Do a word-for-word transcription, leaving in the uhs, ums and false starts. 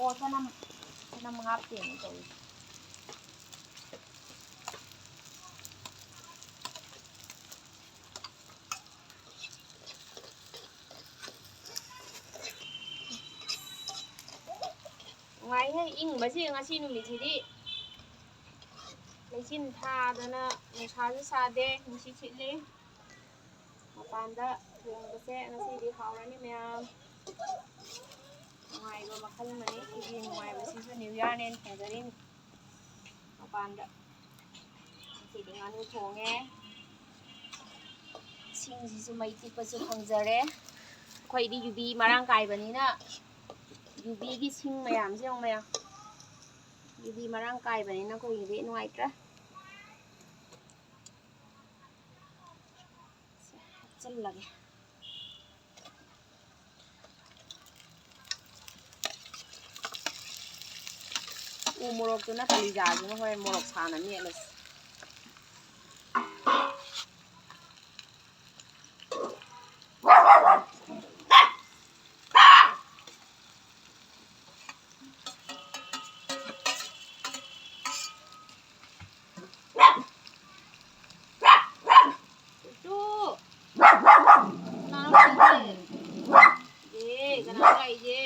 ꯑꯣ, ꯆꯅꯝ, ꯆꯅꯝ ꯍꯥꯞꯇꯦꯅ ꯇꯧꯔꯤꯁꯦ꯫ ꯅꯨꯡꯉꯥꯏꯍꯦ, ꯏꯪꯕꯁꯤ ꯉꯁꯤ ꯅꯨꯃꯤꯠꯁꯤꯗꯤ꯫ ꯂꯩꯆꯤꯟ ꯊꯥꯗꯅ ꯅꯨꯡꯁꯥꯁꯨ ꯁꯥꯗꯦ, ꯅꯨꯡꯁꯤꯠ ꯁꯤꯠꯂꯤ꯫ ꯃꯄꯥꯟꯗ ꯊꯣꯡꯕꯁꯦ ꯉꯁꯤꯗꯤ ꯍꯥꯎꯔꯅꯤ ꯃꯌꯥꯝ꯫ ꯅꯨꯡꯉꯥꯏꯕ ꯃꯈꯜ ꯑꯃꯅꯤ꯫ ꯁꯤꯒꯤ ꯅꯨꯡꯉꯥꯏꯕꯁꯤꯁꯨ ꯅ꯭ꯌꯨ ꯌꯥꯔꯅꯦꯅ ꯊꯣꯡꯖꯔꯤꯅꯤ꯫ ꯃꯄꯥꯟꯗ ꯉꯁꯤꯗꯤ ꯉꯥꯅꯨ ꯊꯣꯡꯉꯦ꯫ ꯏꯁꯤꯡꯁꯤꯁꯨ ꯃꯩ ꯇꯤꯛꯄꯁꯨ ꯐꯪꯖꯔꯦ꯫ ꯑꯩꯈꯣꯏꯗꯤ ꯌꯨꯕꯤ ꯃꯔꯥꯡ ꯀꯥꯏꯕꯅꯤꯅ ꯌꯨꯕꯤꯒꯤ ꯁꯤꯡ ꯃꯌꯥꯝꯁꯦ ꯌꯦꯡꯉꯨ ꯃꯌꯥꯝ꯫ ꯌꯨꯕꯤ ꯃꯔꯥꯡ ꯀꯥꯏꯕꯅꯤꯅ ꯑꯩꯈꯣꯏꯒꯤꯗꯤ ꯅꯨꯡꯉꯥꯏꯇ꯭ꯔꯦ꯫ ꯁꯦ, ꯍꯥꯞꯆꯜꯂꯒꯦ꯫ ꯎ ꯃꯣꯔꯣꯛꯇꯨꯅ ꯀꯂꯤꯖꯥꯗꯨꯅ ꯍꯣꯔꯦꯟ ꯃꯣꯔꯣꯛ ꯁꯥꯅ ꯃꯦꯠꯂꯁꯤ꯫ ꯇꯨ꯫ ꯀꯅꯥꯅꯣ ꯂꯥꯛꯏꯁꯦ? ꯑꯦ, ꯀꯅꯥꯅꯣ ꯂꯥꯛꯏꯁꯦ?